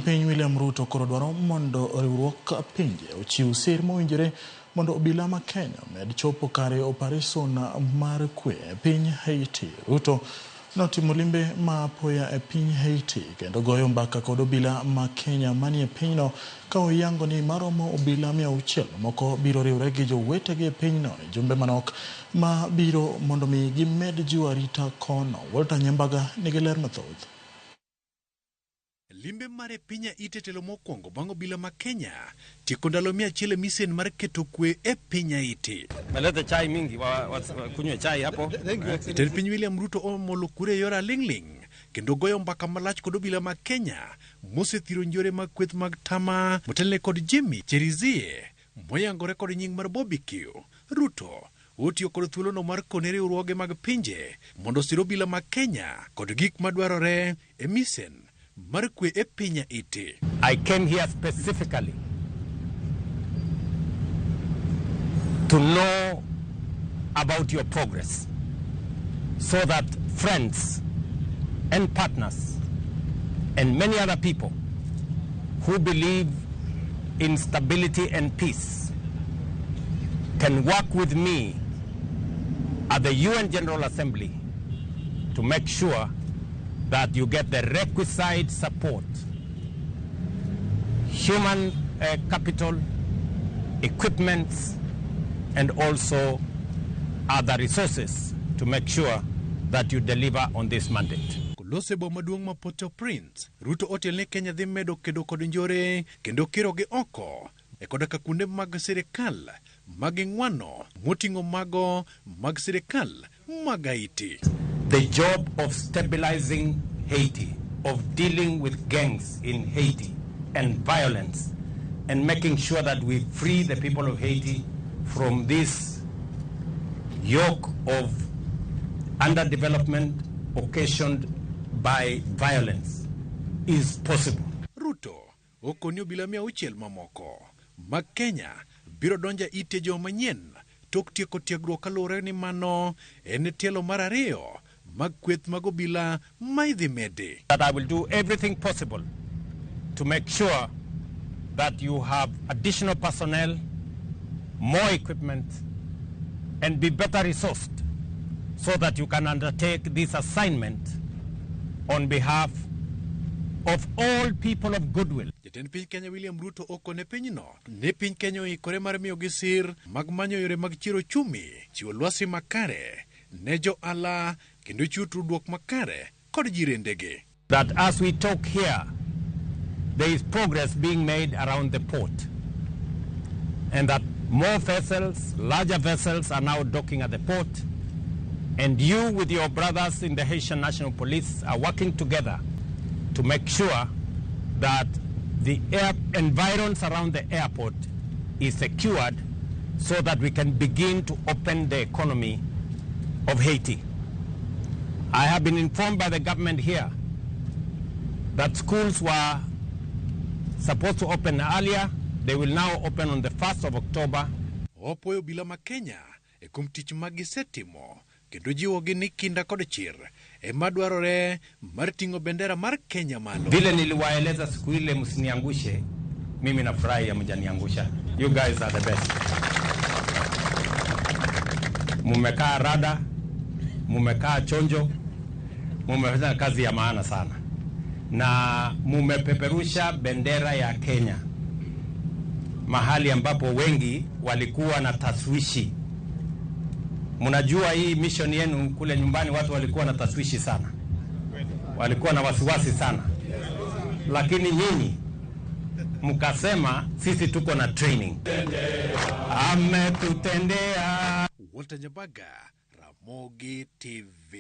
piny William Ruto koro dwaro mondo riwruok pinje ochiw sir mowinjore mondo obila ma Kenya omed chopo kare opereson mar kwe e piny Haiti. Ruto notimo limbe ma apoya e piny Haiti kendo goyo mbaka kod obila ma Kenya manie pinyno ka oyango ni maromo obila 600 moko biro riwre gi jowetegi e pinyno e jumbe manok ma biro mondo mi gimed jiwo arita kono. Walter Nyambaga nigi ler mathoth. Limbe mare piny Haiti telo mokwongo bang' obila ma Kenya tieko ndalo 100 e misen mar keto kwe e piny Haiti. Melete chai mingi wa kunywe chai hapo. Jatend piny William Ruto omolo kure e yor aling'ling' kendo goyo mbaka malach kod obila ma Kenya mosethiro njore mag kweth mag tama motelne kod Jimmy Cherizier moyangore kod nying mar Bobby Q. Ruto otiyo kod thuolono mar kone riwruoge mag pinje mondo osir obila ma Kenya kod gik madwarore e misen mar kwe e piny Haiti. I came here specifically to know about your progress so that friends and partners and many other people who believe in stability and peace can work with me at the UN General Assembly to make sure that you get the requisite support, human capital, equipment, and also other resources to make sure that you deliver on this mandate. Kolose boma maduong' ma Port-au-Prince, Ruto otel ni Kenya dhi medo kedo kod njore kendo kirogi oko e koda ka kuonde mag sirikal mag ng'wano moting'o mago mag sirikal mag Haiti. The job of stabilizing Haiti, of dealing with gangs in Haiti and violence, and making sure that we free the people of Haiti from this yoke of underdevelopment occasioned by violence is possible. Ruto okoni obila 600 mamoko mag Kenya biro donjo e ite joma manyien tok tieko tiegruok kaluwore ni mano en tielo mar ariyo mag kweth mag obila ma idhi medi. That I will do everything possible to make sure that you have additional personnel, more equipment, and be better resourced so that you can undertake this assignment on behalf of all people of goodwill. Jatend piny Kenya William Ruto okone pinyno ni piny Kenya oikore mar miyogi sir mag manyo yore mag chiero ochumi, chiwo lwasi makare ne johala kendo chiwo tudruok makare kod jirendegi. That as we talk here, there is progress being made around the port, and that more vessels, larger vessels, are now docking at the port. And you, with your brothers in the Haitian National Police, are working together to make sure that the air environs around the airport is secured so that we can begin to open the economy of Haiti. I have been informed by the government here that schools were supposed to open earlier. They will now open on the 1st of October. Opuoyo obila ma Kenya e kuom tich ma gisetimo kendo jiwogi ni kinda kod chir ema dwarore mar ting'o bendera mar Kenya malo. Vile niliwaeleza siku ile, msiniangushe, mimi nafurahi hamjaniangusha. You guys are the best. Mumekaa rada, mumekaa chonjo, mumefanya kazi ya maana sana na mumepeperusha bendera ya Kenya mahali ambapo wengi walikuwa na tashwishi. Mnajua hii mission yenu kule nyumbani, watu walikuwa na tashwishi sana, walikuwa na wasiwasi sana, lakini nyinyi mkasema sisi tuko na training. Ametutendea. Walter Nyabaga, Ramogi TV.